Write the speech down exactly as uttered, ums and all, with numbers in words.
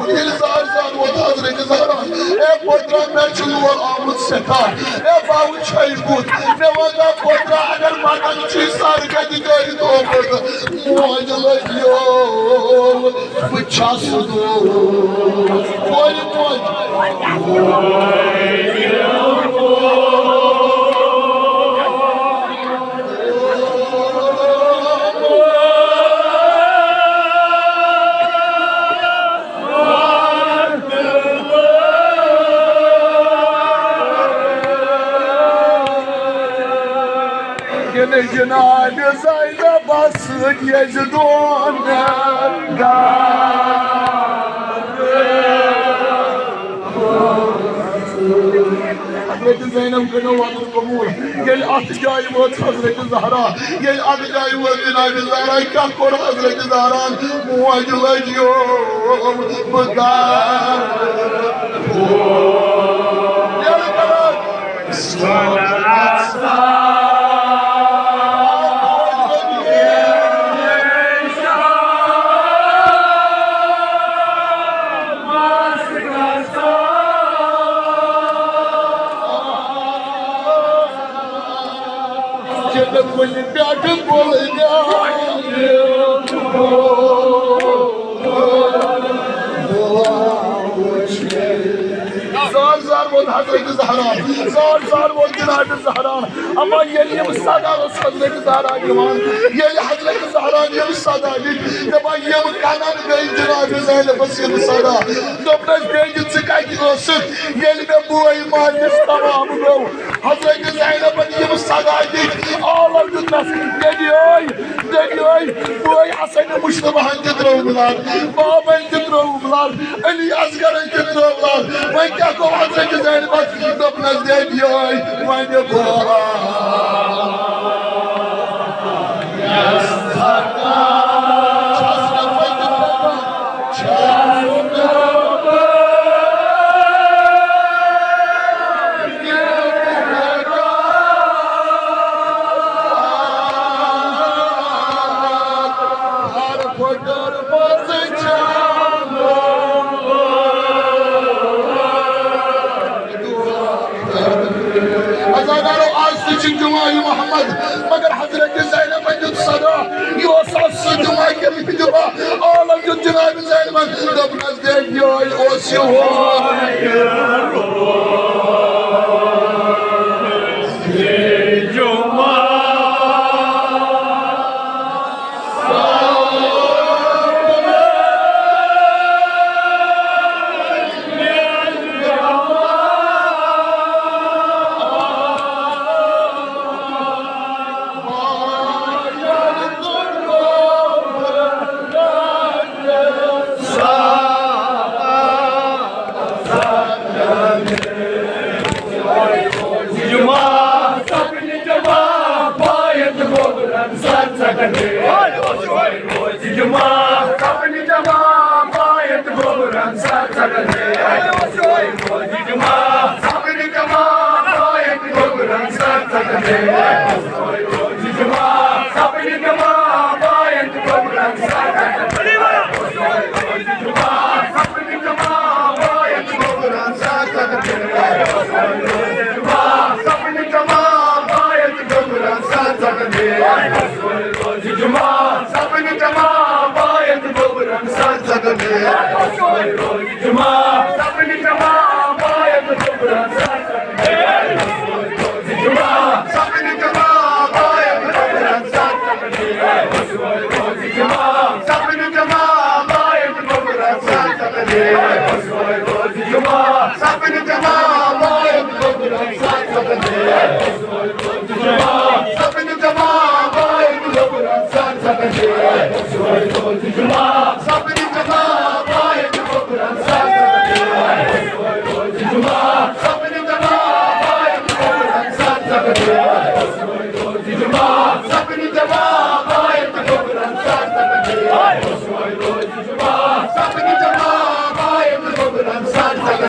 ییٚلہِ زار زار ووت حضرت زہرا، اے پوترا، مےٚ چھُ لول آمُت سٮ۪ٹھاہ، اے بہٕ وٕچھے بُتھ، مےٚ وَن تہٕ پوترا، اگر مَٹَن چھُے سَر کَتہِ دٲرِتھ آمُت؟ موج لٔج یوم، بہٕ چھَس دوٗر، کورِ موج۔ ییٚلہِ جناب زینبس سۭتۍ یزِ دون۔ حضرت زینب کٔرِو وعدٕ قبول۔ ییٚلہِ اَتھ جایہِ وٲژ حضرت زہرا، ییٚلہِ اَتھ جایہِ وٲژ جناب زہرا، کیٛاہ کوٚر حضرت زہرا؟ موج لٔج یوم، بہٕ گَرٕ۔ ییٚلہِ کران زار زار ووت حضرت زہرا، زار زار ووت جناب زہرا۔ اما ییٚلہِ یِم صدا ٲس حضرت زہرا دِوان، ییٚلہِ حضرت زہرا یِم صدا دِتۍ، دَپان یِم کَنَن گٔے جناب زینبَس یِم صدا۔ دوٚپنَس، بیٚیہِ ژٕ کَتہِ ٲسٕکھ، ییٚلہِ مےٚ بوے ماجہِ نِش تمام گوٚو؟ حضرت زینبَن یِم صدا دِتۍ، عالم دیُتنَس، دٔلیٲے، دٔلیٲے، بوے حسن مُشتبہَن تہِ ترٛووُم لَر، بابَن تہِ ترٛووُم لَر، علی اصغرن تہِ ترٛوو لَر۔ وۄنۍ کیٛاہ گوٚو حضرت زینبَس؟ دوٚپنَس، دٔلیٲے، وۄنۍ گوٚو۔ عزادارو، آز تہِ چھُ جمعہ محمد، مگر حضرت زینبن دیُت صدا، یہِ اوس اَز سُہ جمعہ کِنہٕ یہِ جمعہ؟ عالم دیُت جناب زینبن، دوٚپنَس، دٔلیٲے اوس یِہوٚے۔